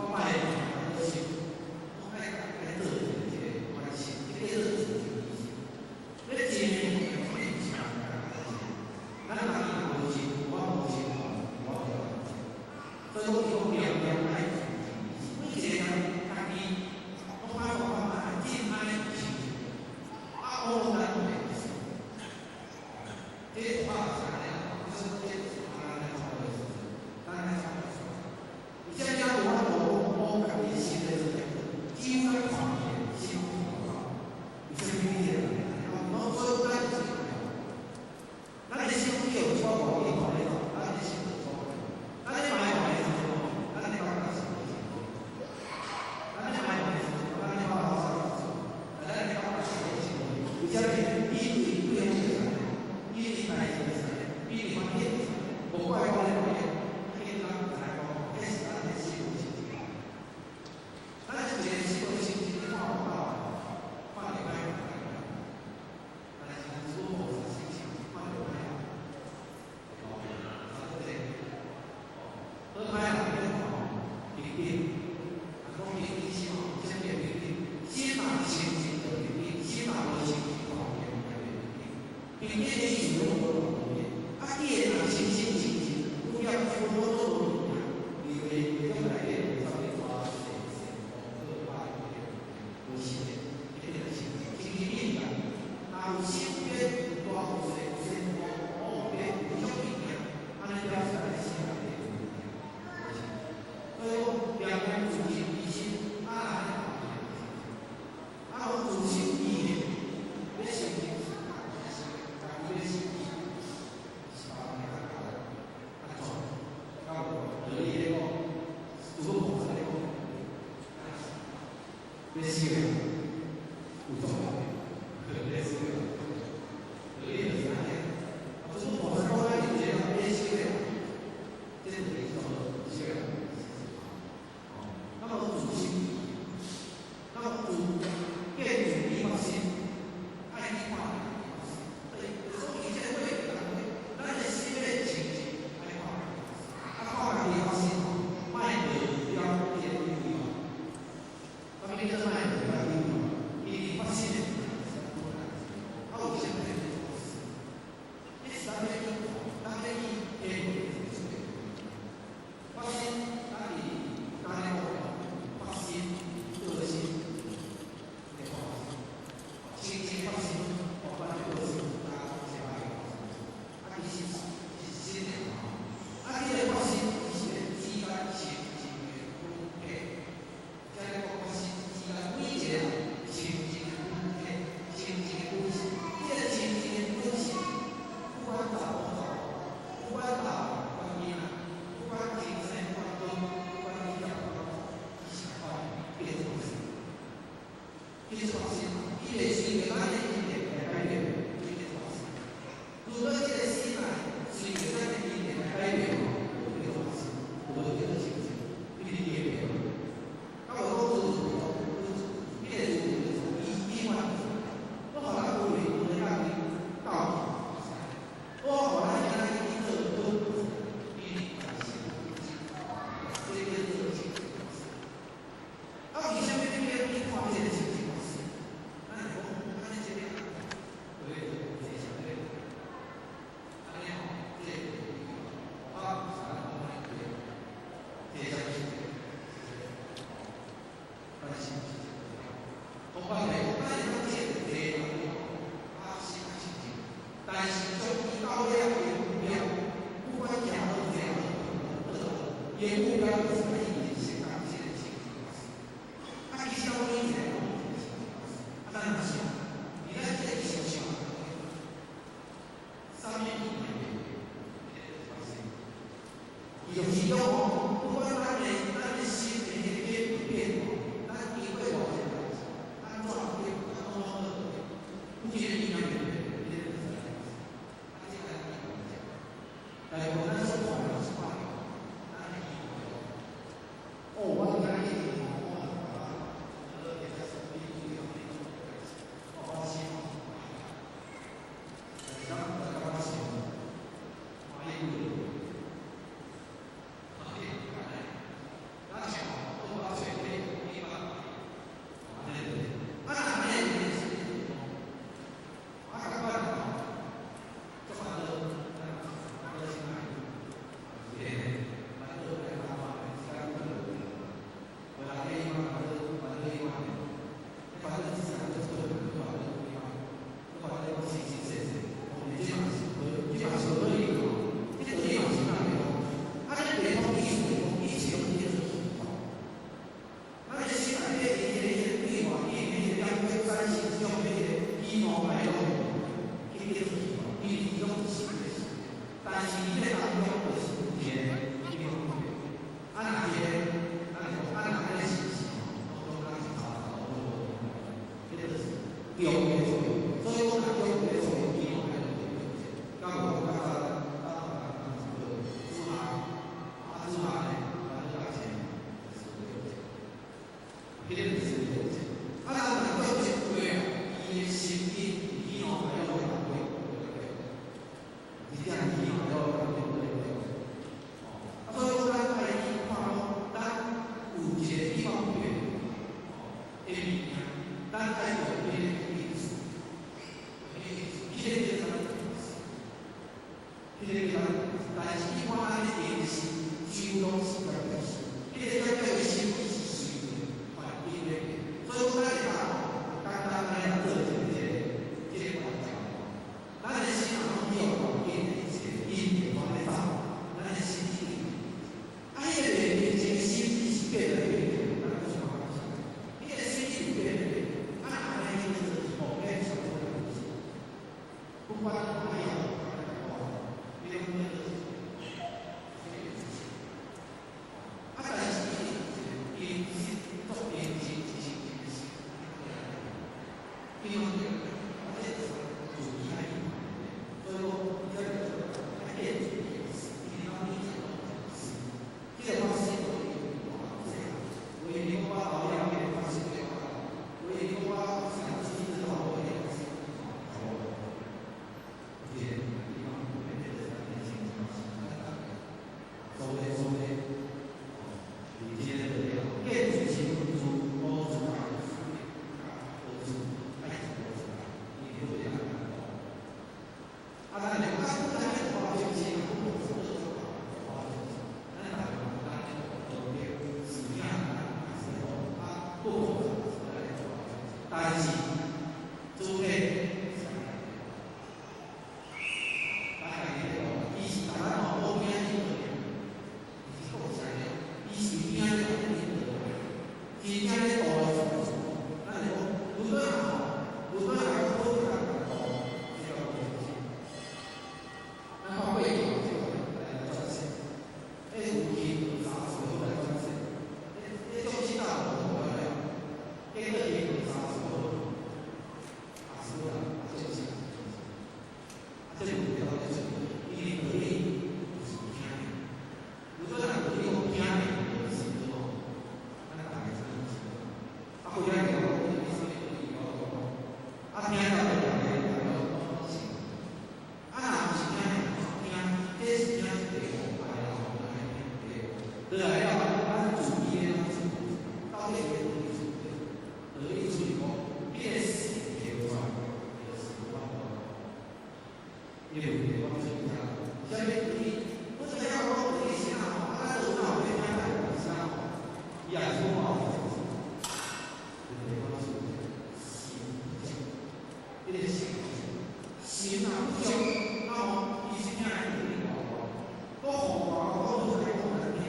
我拜的心，我愛愛做一個關心，這叫做自淨離心。你真正是咱家己無心，我無心，我無心。所以講，伊講常常愛自淨離心，每一個人家己，我發覺我愛真愛清淨，啊，我咱會是，這話是按呢，就是這是咱來操的時陣，咱來操的時陣。有啥物無法度講，我家己心的只有咱看見心有啥物物件？我所以咱就是咱的心叫有錯誤，伊看咧，咱的心就錯誤。咱咧埋怨的時陣，咱咧感覺是無清楚。咱咧埋怨的時陣，咱咧發牢騷的時陣，咱咧感覺是無清楚。為啥物？因為對方就是按呢，因為代誌就是按呢，因為環境就是按呢，無怪講咧，彼個人來講，彼是咱的心無清淨。咱一個心無清淨，你看有夠，看會歹，但是如果無心情，看就歹啊。哦，差不多。好歹人咧看平等，啊講平等心吼，啥物叫平等？心若清淨就平等，心若無清淨，看袂平等。平等的意思攏無平等。啊，伊若清心清淨，有業就無做無物件，因為會當內底有啥物抓勢勢好歹無是的，伊變成清淨，清淨變啦。若有心變有大有細，有細有無變有種物件，按呢表示咱的心內底有物件，無清淨。所以講，常常自淨離心，啊，按呢看見清淨。啊，講自心意的，欲成就是家己欲成是別人較教安怎？敢有道理咧講，如果菩薩咧講，欲修有重要的，欲修道理就是按呢。啊，就是菩薩講咱有這個欲修的，這就是叫做修的。哦，那麼自心，那麼自見自理發心，愛去看發心。對，所以這個過程咱的心欲清淨，愛看啊，看家己發心，莫落了這個以為。啥物叫做莫落了以為？因為發心的，啊，為啥物要做事？你是咱欲去看，咱欲去體會這個。發心，咱佇咱咧講，發心、個心，來看清淨發心，哦，咱個心，大家講是歹啊，其實是真的吼。啊，這個發心是咧指咱清淨的本體，這咧講發心指咱每一個人清淨的本體，清淨的本性。這個清淨的本性，不管查某查某，不管大不管囡仔，不管精神不管光，不管你業不管伊是看變做是，伊是發心，伊會隨著咱的意念來改變，伊會發心。如果這個心啊，隨著咱的意念來改變，就叫做發心，無叫做清淨，你是變變。啊，無講自講，你的自就是伊伊款，我予咱有為有咧當去教我予咱今仔日去做好，因為是這個叫做清淨。啊，為啥物你欲去看這個清淨法師？咱是講，按呢這個，對對，這啥物？按呢吼，這個啊，啥講呢？這啥物？咱心是這個。同伴來講，咱會當見這個啊，心清淨，但是將伊到尾的目標，不管行好行好，伊的目標就是愛認識到這個清淨法師。啊，其實每一個人攏有清淨法師，啊，咱若想，伊咱這個想想，啥物物件發生？伊就是講，不管咱的心的彼個變不變吼，咱經過偌濟代誌，安怎變，啊，攏攏好變，有一個物件袂變，這個就是咱啊，這個咱來講，咱所看的是看咱的以為，哦，我今日吼，我會使說你注意你做代誌，哦，我心但是咱咱感覺是歡喜。咱想，中的作用。所以講，若中的作用，喜怒哀樂就中性。敢無講較早咱咱咱做主下，啊主下呢，咱就較錢是中性，彼個就是中性。啊，咱若中性過啊，伊的心意喜怒哀樂會變，真正喜怒哀樂會變變變。啊，所以講咱愛去看講，咱有一個地方變，哦，的物件，咱愛用彼個意思，彼個叫啥物？彼個叫啥物？但是一般咱咧練習，幾乎攏是甲表示，彼個叫做心意是隨環境咧變，所以講咱會當簡單來做一個這個觀察。咱的心若攏用環境的一個因緣咧走，咱的心一定，啊，彼個變變這個心意是變來變去，咱閣想看啥？彼個心意是變來變去，啊，按呢叫做普遍上的東西，不管哪樣，你攏叫做啊，但是伊因做因真真真是，因為啊，這是主義愛去，所以講，這個叫做愛變主義，伊講你這個是，這個發生為你講我老了，彼個發生變化，為你講我想自己的老婆，彼個發生變化。這個地方變得所謂所謂，哦，今日就了，建築新聞處保存啊，保存愛保存，伊會會來啊，咱來講，啊，咱去花錢錢，不做做花錢，咱大家咱當面寺廟是講啊，不但是主體是咱家己咧講，伊是逐咱吼無驚引導，伊是講啥呢？伊是驚咧引導，真正咧導的是咱來講，如果若吼，如果若講好較導，這個無是。咱看過去這個來轉世，迄有天有三世好來轉世，迄種死到無無了，結果天有三世好，啊是好啦，啊這是，啊這問題到底出因為道理就是有聽的，如果若道理講聽的，就是吼，咱大家知影是。啊，回來講，你啥物道理我講，啊聽到就大家大家攏信。啊，若毋是聽聽，這是聽地方來啦，聽對來了，咱主義的東西，到底是道理出道理出講，彼個心提出來，就是無法度。因為我出啥，啥物道理？我知影講道理是啥吼，啊，咱有哪有咧聽來是啥吼？伊也是講問題我是心不足，彼個心不足，心若不足，那麼伊是聽來道理偌偌，講予偌講好來講來聽。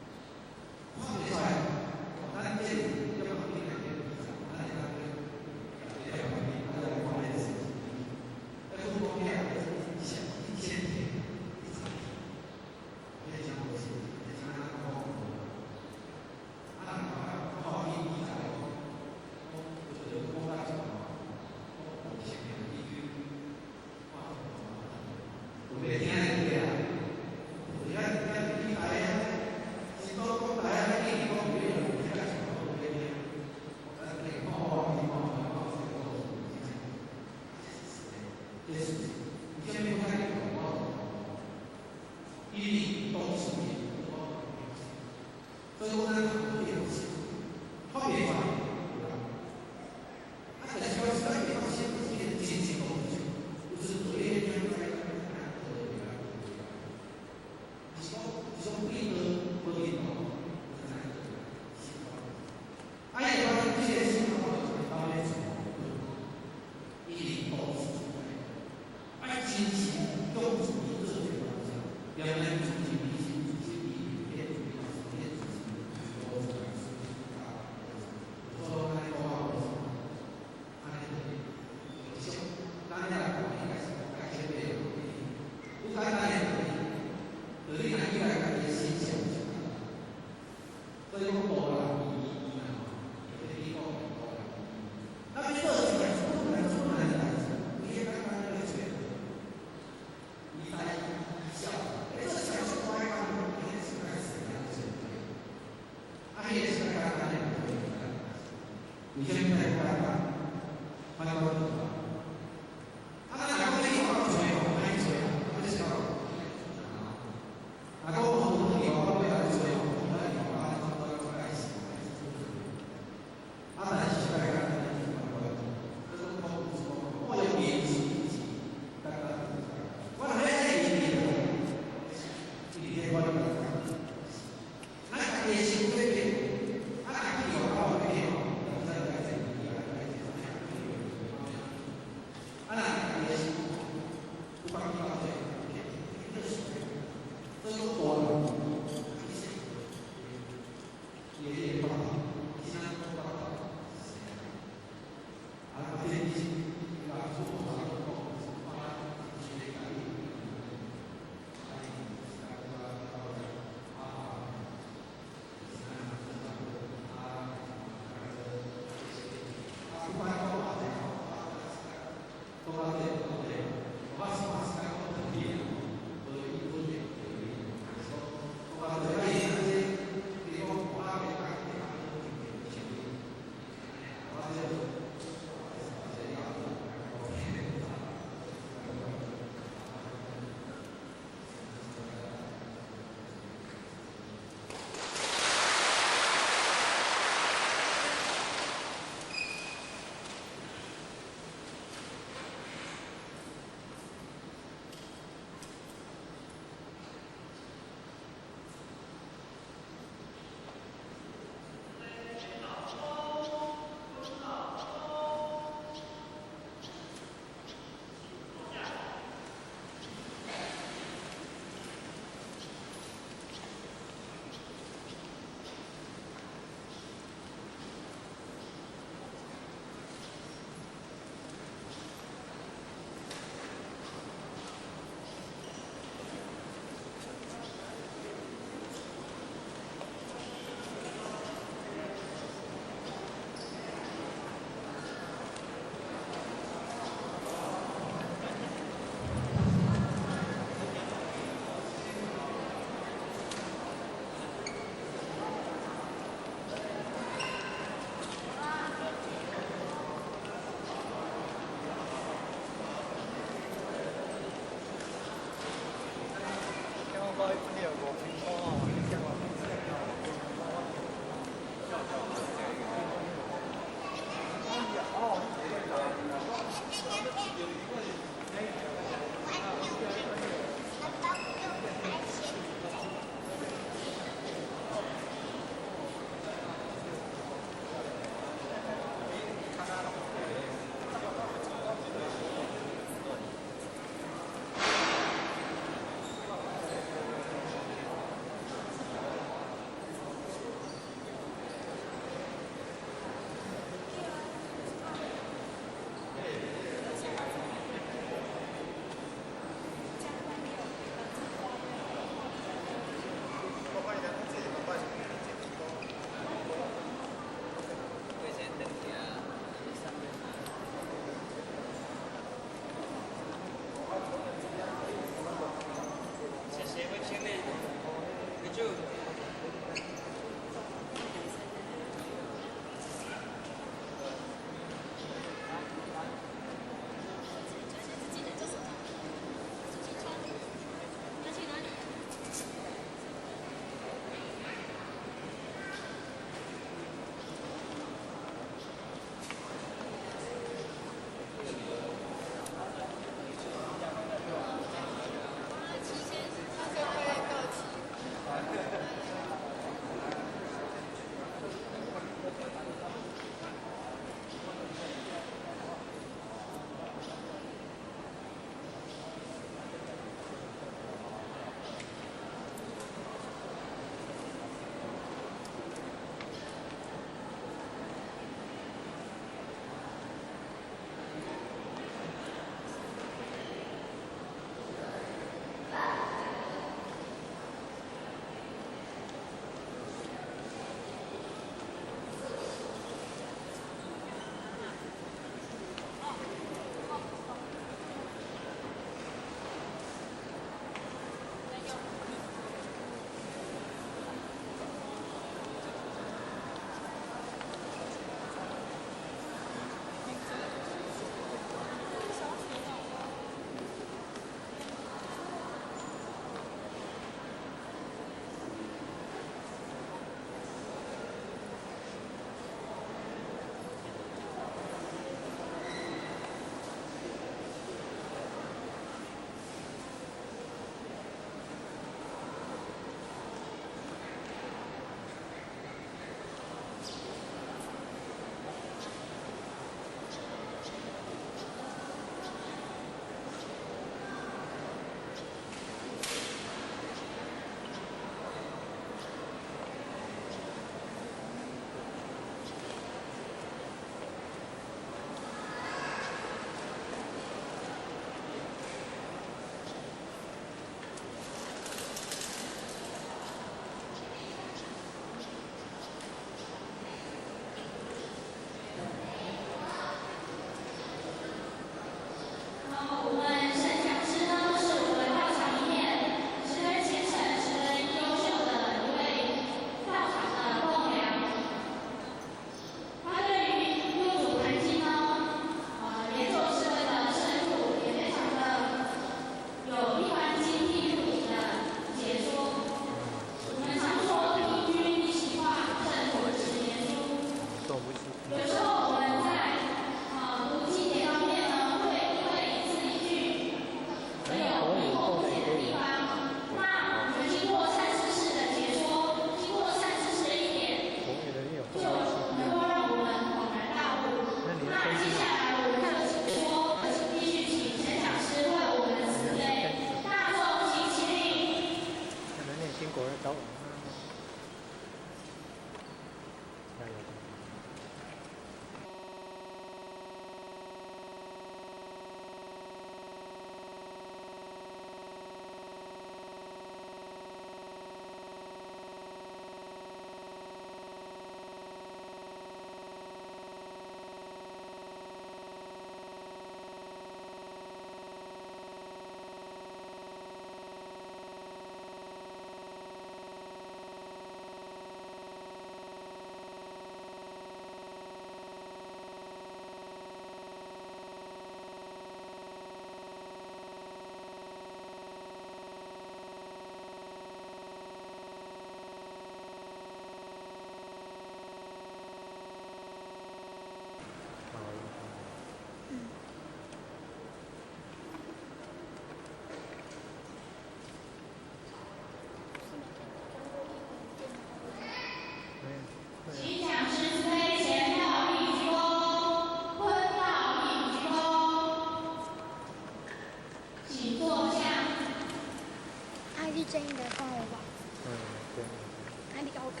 教。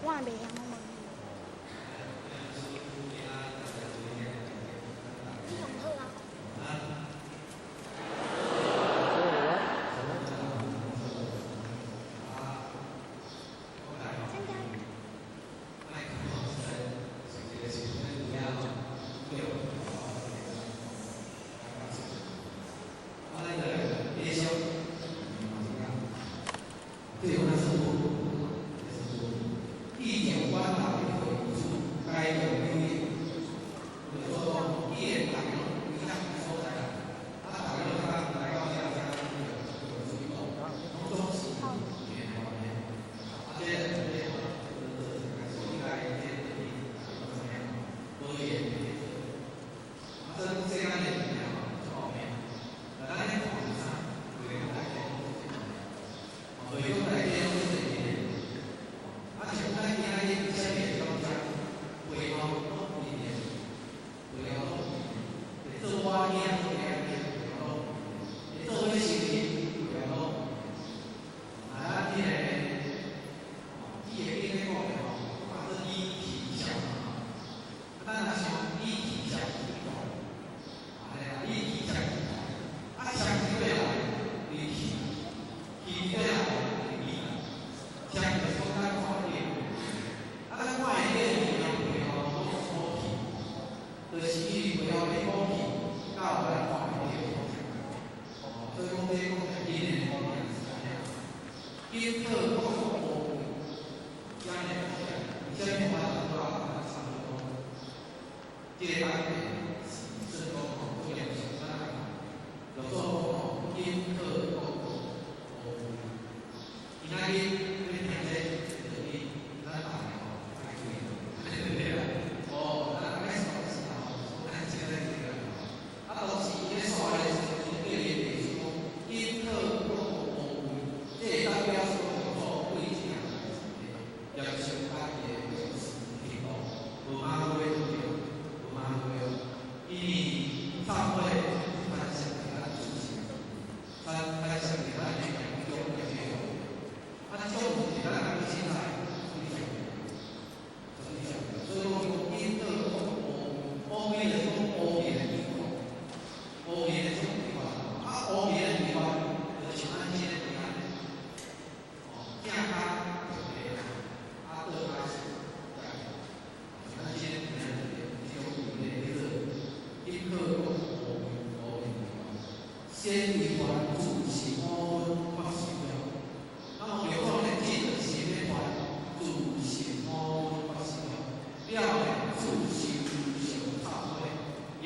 我也袂曉，我問你。你用好啊？ 所以我真的。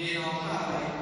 然後教